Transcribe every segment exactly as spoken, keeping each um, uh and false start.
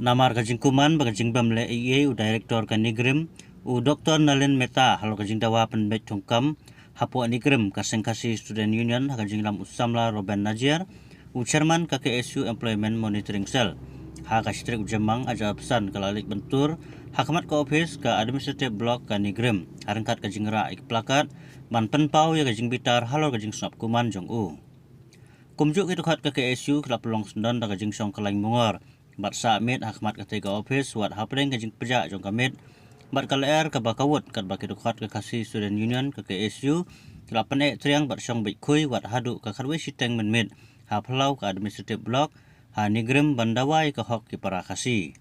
Namar ka jingkuman ba ka jingbym leh ei ei, u Director ka NEIGRIHMS, u Doktor Nalin Mehta, halor ka jingdawa pynbeit thungkam hapoh NEIGRIHMS, ka Seng Khasi Student Union, ha ka jingïalam u samla Roben Najiar, u Chairman ka K S U Employment Monitoring Cell. Ha ka shi tarik u Jymmang, ar hajar arphew san, ka la leit ban tur ha khmat ka ophis ka Administrative Block ka NEIGRIHMS, ha ryngkat ka jingrah ïa ki placard ban pynpaw ïa ka jingbitar halor ka jingsngap kuman jong u. Kumjuh ki dkhot ka K S U ki la pynlong syndon da ka jingshong kyllain mungor bad sah miet ha khmat katei ka ophis, wat hapdeng ka jingpjah jong ka miet bad ka lyer kaba kawut, katba ki dkhot ka Khasi Student Union ka K S U ki la pyneh triang bad shong beit khui wat haduh ka khatwei shiteng mynmiet ha phyllaw ka Administrative Block ha NEIGRIHMS ban dawa ïa ka hok ki para Khasi.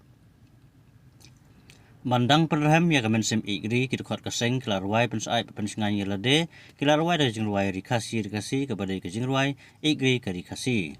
Ban dang pynrhem ïa ka mynsiem ïeit ri, ki dkhot ka seng ki la rwai pynsyaid, pynshngaiñ ïa lade, ki la rwai da ka jingrwai Ri Khasi, Ri Khasi, kaba dei ka jingrwai ïeit ri ka Ri Khasi.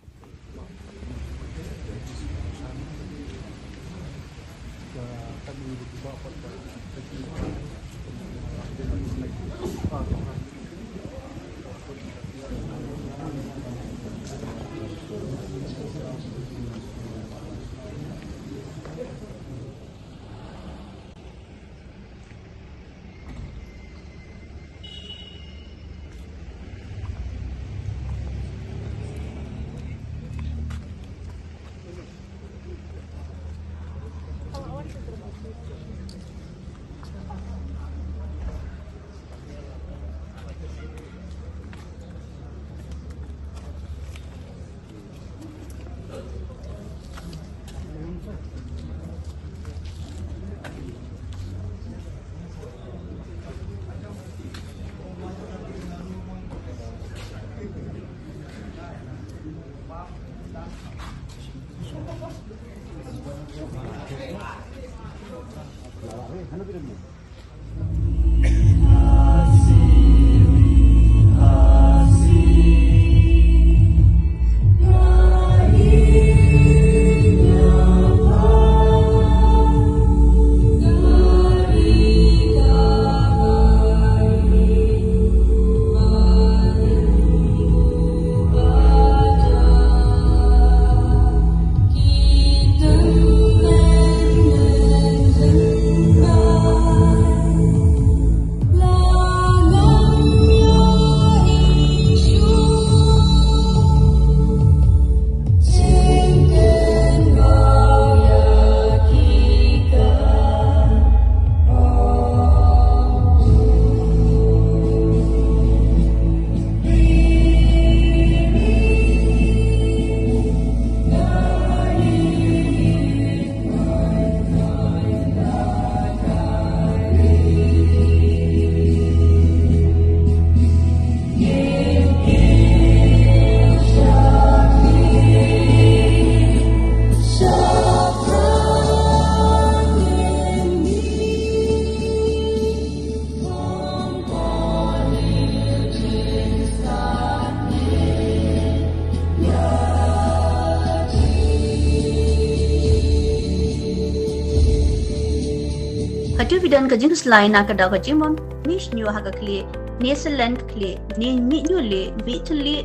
Haduh ba don ka jingkhuslai na ka daw ka jingbym mih shñiuh ha ka khlieh, ne selen ka khlieh, ne mih ñiuh lieh, bit thylliej,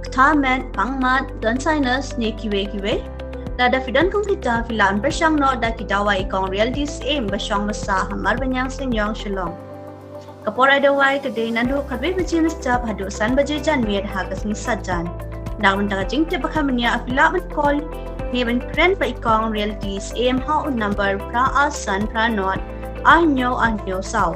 ktah met, pang mat, don sinus, ne kiwei kiwei. Lada phi don kum kita, phi lah ban pyrshang noh da ki dawai i kong Reality Syiem ba shong ba sah ha Marbaniang Seiñiong, Shillong. Ka por ai dawai ka dei naduh khatwei baje mynstep haduh san baje janmiet ha ka sngi Saitjaiñ. Na ka bynta ka jingtip ba kham bniah, phi lah ban call ne ban kren bad i kong Reality Syiem ha u number phra ar san phra nod ar hynñiew ar hynñiew saw.